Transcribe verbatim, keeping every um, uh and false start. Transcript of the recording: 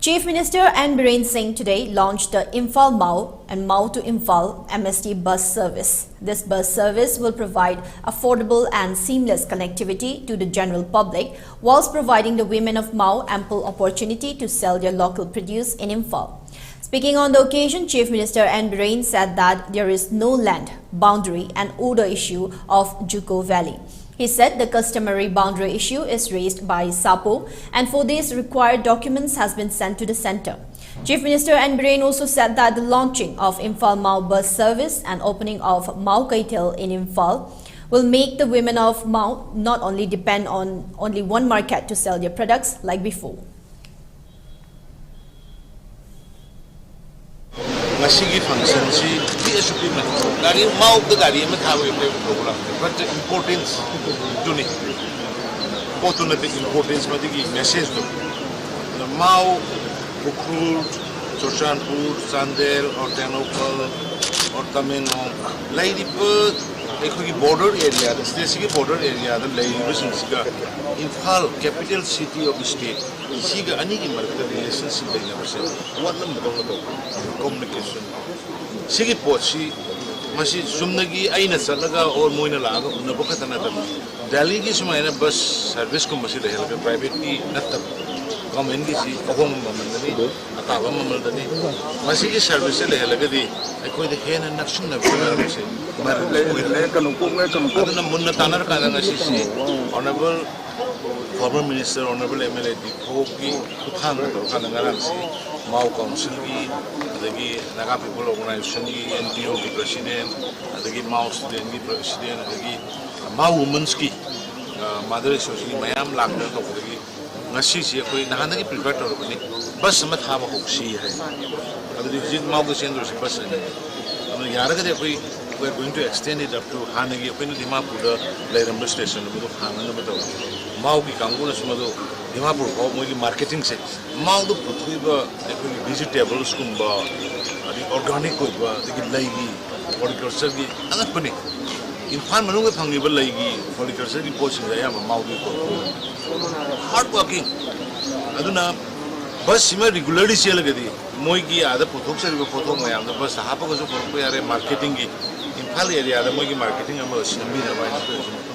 Chief Minister N Biren Singh today launched the Imphal Mao and Mao to Imphal M S T bus service. This bus service will provide affordable and seamless connectivity to the general public, whilst providing the women of Mao ample opportunity to sell their local produce in Imphal. Speaking on the occasion, Chief Minister N Biren said that there is no land, boundary and order issue of Juko Valley. He said the customary boundary issue is raised by SAPO, and for this required documents has been sent to the center. Chief Minister N Biren also said that the launching of Imphal Mao bus service and opening of Mao Keithel in Imphal will make the women of Mao not only depend on only one market to sell their products like before. ꯉꯁꯤꯒꯤ ꯐꯪꯁꯟꯁꯤ ꯄꯤꯛꯑꯁꯨ ꯄꯤꯛꯅ ꯒꯥꯔꯤ ꯃꯥꯎꯗ ꯒꯥꯔꯤ ꯑꯃ ꯊꯥꯕꯒꯤ ꯄ꯭ꯔꯣꯒ꯭ꯔꯥꯝꯅꯤ꯫ But importance ꯗꯨꯅꯤ, ꯄꯣꯠꯇꯨ ꯅꯠꯇꯦ, importance ꯃꯗꯨꯒꯤ message ꯇꯨ꯫ ꯑꯗꯨꯅ ꯃꯥꯎ, ꯎꯈ꯭ꯔꯨꯜ, ꯆꯨꯔꯆꯥꯟꯄꯨꯔ, ꯆꯥꯟꯗꯦꯜ, or ꯇꯦꯡꯅꯧꯄꯜ, or ꯇꯃꯦꯡꯂꯣꯡ, ꯂꯩꯔꯤꯕ ꯑꯩꯈꯣꯏꯒꯤ border area ꯗ, state ꯁꯤꯒꯤ border area the ꯂꯩꯔꯤꯕꯁꯤꯡꯁꯤꯒ Imphal, capital city of the state, ꯁꯤꯒ ꯑꯅꯤꯒꯤ ꯃꯔꯛꯇ relationship ꯂꯩꯅꯕꯁꯦ ꯋꯥꯠꯂꯝꯕꯗꯧꯅ ꯇꯧꯕ꯫ Communication ꯁꯤꯒꯤ ꯄꯣꯠꯁꯤ, ꯃꯁꯤ ꯆꯨꯝꯅꯒꯤ ꯑꯩꯅ ꯆꯠꯂꯒ or ꯃꯣꯏꯅ ꯂꯥꯛꯑꯒ ꯎꯅꯕ ꯈꯛꯇ ꯅꯠꯇꯕ, ꯗꯦꯜꯂꯤꯒꯤ ꯁꯨꯃꯥꯏꯅ bus service ꯀꯨꯝꯕꯁꯤ ꯂꯩꯍꯜꯂꯒ, private ꯀꯤ ꯅꯠꯇꯕ, government ꯒꯤꯁꯤ ꯑꯍꯣꯡꯕ ꯃꯃꯜꯗꯅꯤ, ꯑꯇꯥꯕ ꯃꯃꯜꯗꯅꯤ꯫ ꯃꯁꯤꯒꯤ service ꯁꯦ ꯂꯩꯍꯜꯂꯒꯗꯤ ꯑꯩꯈꯣꯏꯗ ꯍꯦꯟꯅ ꯅꯛꯁꯤꯟꯅꯕꯒꯤ ꯃꯔꯝꯁꯦ ꯃꯔꯝ ꯑꯣꯏꯔꯦ꯫ ꯑꯗꯨꯅ ꯃꯨꯟꯅ ꯇꯥꯟꯅꯔꯀꯥꯟꯗ ꯉꯁꯤꯁꯤ Honourable former minister, Honourable M L A ꯗꯤ ꯈꯣꯛꯀꯤ ꯈꯨꯠꯊꯥꯡꯗ ꯇꯧꯔꯀꯥꯟꯗ ꯉꯔꯥꯡꯁꯤ ꯃꯥꯎ council ꯒꯤ, ꯑꯗꯒꯤ Naga People Organisation ꯒꯤ, N P O ꯒꯤ president, ꯑꯗꯒꯤ ꯃꯥꯎ student ꯒꯤ president, ꯑꯗꯒꯤ ꯃꯥꯎ women's ꯀꯤ, ꯑ, mother association ꯒꯤ ꯃꯌꯥꯝ ꯂꯥꯛꯇꯅ ꯇꯧꯕꯗꯒꯤ ꯉꯁꯤꯁꯤ ꯑꯩꯈꯣꯏ ꯅꯍꯥꯟꯗꯒꯤ prefer ꯇꯧꯔꯕꯅꯤ, bus ꯑꯃ ꯊꯥꯕ ꯍꯧꯁꯤ ꯍꯥꯏ꯫ ꯑꯗꯨꯗꯤ ꯍꯧꯖꯤꯛ ꯃꯥꯎꯗ ꯆꯦꯟꯗꯣꯏꯁꯤ bus ꯑꯅꯤ꯫ ꯑꯗꯨꯅ ꯌꯥꯔꯒꯗꯤ ꯑꯩꯈꯣꯏ, we are going to extend it up to ꯍꯥꯟꯅꯒꯤ ꯑꯩꯈꯣꯏꯅ ꯗꯤꯃꯥꯄꯨꯔꯗ ꯂꯩꯔꯝꯕ station ꯑꯗꯨ ꯍꯥꯡꯅꯅꯕ ꯇꯧꯔꯤ꯫ ꯃꯥꯎꯒꯤ ꯀꯥꯡꯕꯨꯅꯁꯨ ꯃꯗꯨ ꯗꯤꯃꯥꯄꯨꯔ ꯐꯥꯎ ꯃꯣꯏꯒꯤ marketing ꯁꯦ, ꯃꯥꯎꯗ ꯄꯨꯊꯣꯛꯏꯕ ꯑꯩꯈꯣꯏꯒꯤ vegetables ꯀꯨꯝꯕ, ꯑꯗꯒꯤ organic ꯑꯣꯏꯕ, ꯑꯗꯒꯤ ꯂꯩꯒꯤ horticulture ꯒꯤ ꯑꯉꯛꯄꯅꯤ꯫ ꯏꯝꯐꯥꯜ ꯃꯅꯨꯡꯗ ꯐꯪꯉꯤꯕ ꯂꯩꯒꯤ horticulture ꯒꯤ ꯄꯣꯠꯁꯤꯡꯁꯦ ꯑꯌꯥꯝꯕ ꯃꯥꯎꯗꯒꯤ ꯄꯨꯔꯛꯄꯅꯤ꯫ Hard working꯫ ꯑꯗꯨꯅ ꯕꯁꯁꯤꯃ ꯔꯤꯒꯨꯂꯔꯂꯤ ꯆꯦꯜꯂꯒꯗꯤ ꯃꯣꯏꯒꯤ ꯑꯥꯗ ꯄꯨꯊꯣꯛꯆꯔꯤꯕ ꯄꯣꯠꯊꯣꯛ ꯃꯌꯥꯝꯗꯣ ꯕꯁꯇ ꯍꯥꯞꯄꯒꯁꯨ ꯄꯨꯔꯛꯄ ꯌꯥꯔꯦ꯫ ꯃꯥꯔꯀꯦꯇꯤꯡꯒꯤ, ꯏꯝꯐꯥꯜ ꯑꯦꯔꯤꯌꯥꯗ ꯃꯣꯏꯒꯤ ꯃꯥꯔꯀꯦꯇꯤꯡ ꯑꯃ ꯁꯦꯝꯕꯤꯅꯕ ꯍꯥꯏꯅ ꯑꯩꯈꯣꯏꯅꯁꯨ